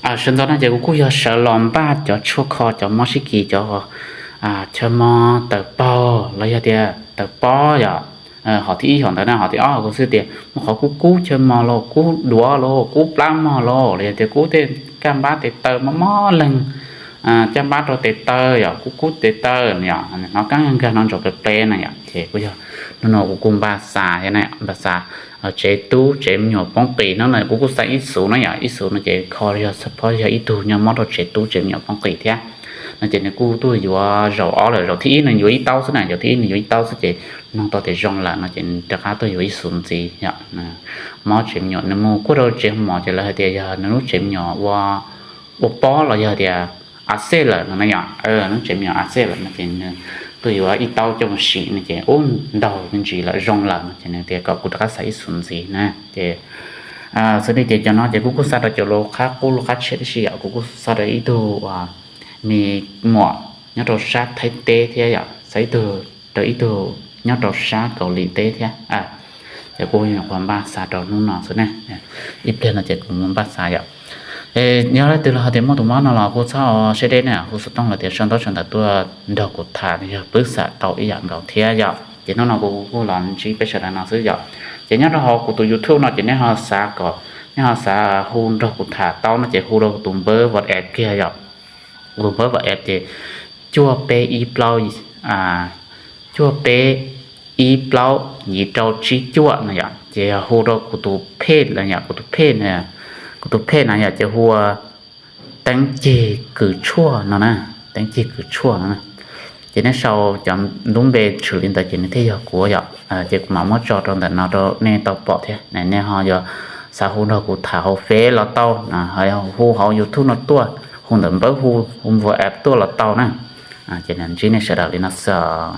Sawv ntxov no ces kuv kuj yog sawv los npaj cov tshuaj kho cov mob sib kis, cov chaw mos tawm paug los yog tias tawm pob yom. Hom thib ib hom ntawd na, hom thib ob kuv xwb tias muaj qhov kub kub chaw mos los, kub duav los, kub plab mog los, los yog tias kub tej kaj npab tes taw mob mob leeg, caj npab rau tes taw yom, kub kub tes taw yom, hnov kaab nkag no ntsaum pes pes na yom. Ces kuj yog hnub no kuv kuj npaj xa thiab na, npaj xa tsev tub tsev me nyuam poob qis no na, kuv kuj xa ib xuv na yom, ib xuv no ces kho yog xab phob yog ib tug nyob mob rau tsev tub tsev me nyuam poob qis thiab. No ces nws kuj tuaj yuav zaum ob lawm, zaum thib ib nws yuav ib taub xwb na, zaum thib ib nws yuav ib taub xwb ces nug tau tias zoo lawm no ces nws rov qab tuaj yuav ib xuv ntxiv yom. Mob tsev me nyuam, nws mus kuaj rau tsev hu mos ces lawv hais tias yog nws lub tsev me nyuam ua, ua pob los yog tias a xej lawm no na yom, lub tsev me nyuam a xej lawm no ces nws tuaj yuav ib taub coj mus sim no ces ub ntaug me ntsis lawm zoo lawm no ces nws tias kom kuv rov qab xa ib xuv ntxiv na ces xws li tias cov no ces kuv kuj xa rau cov lus qab qub lus qab tshiab tib si yom, kuv kuj xa rau ib tug me muam nyob rau sab Thaib teb thiab yom, xa ib tug rau ib tug nyob rau sab Kaus Lim teb thiab. Ces kuv nyuam qhuav npaj xa rau hnub no xwb ne, ib pliag no ces kuv mus npaj xa yom. Yog leej twg los hais tias muaj tus mob no los kuj txhob siab deb na, hu xov tooj los tias sau ntaub sau ntawv tuaj nrog kuv tham yog pwb xam tau ib yam nkaus thiab yom. Ces hnub no kuv kuj los ntsib peb sawv daws no xwb yom. Ces nyob rau hauv kuv tus YouTube no ces nej ho xav kom, nej ho xav hu nrog kuv tham tau no ces hu rau kuv tus npawb WhatsApp kiag yom. Kuv tus npawb WhatsApp ces cuaj peb ib plaub, cuaj peb ib plaub yim rau tsib cuaj no yom. Ces yog hu rau kuv tus phej los yom, kuv tus phej, kuv tus phej no yom ces hu ua Teeb Cig Kws Tshuaj no na, Teeb Cig Kws Tshuaj no na. Ces nej sau cov ntu npe tshwm li ntawd ces nws thiaj yog kuv yom. Ces kuv mam muab tso rau ntawm no rau nej tau pom thiab. Nej ho yuav xav hu nrog kuv tham hauv Fev los tau, hu hauv YouTube no tuaj, hu ntawm npawb hu, hu WhatsApp tuaj los tau na. Ces ntsib nej sawv daws li no xwb.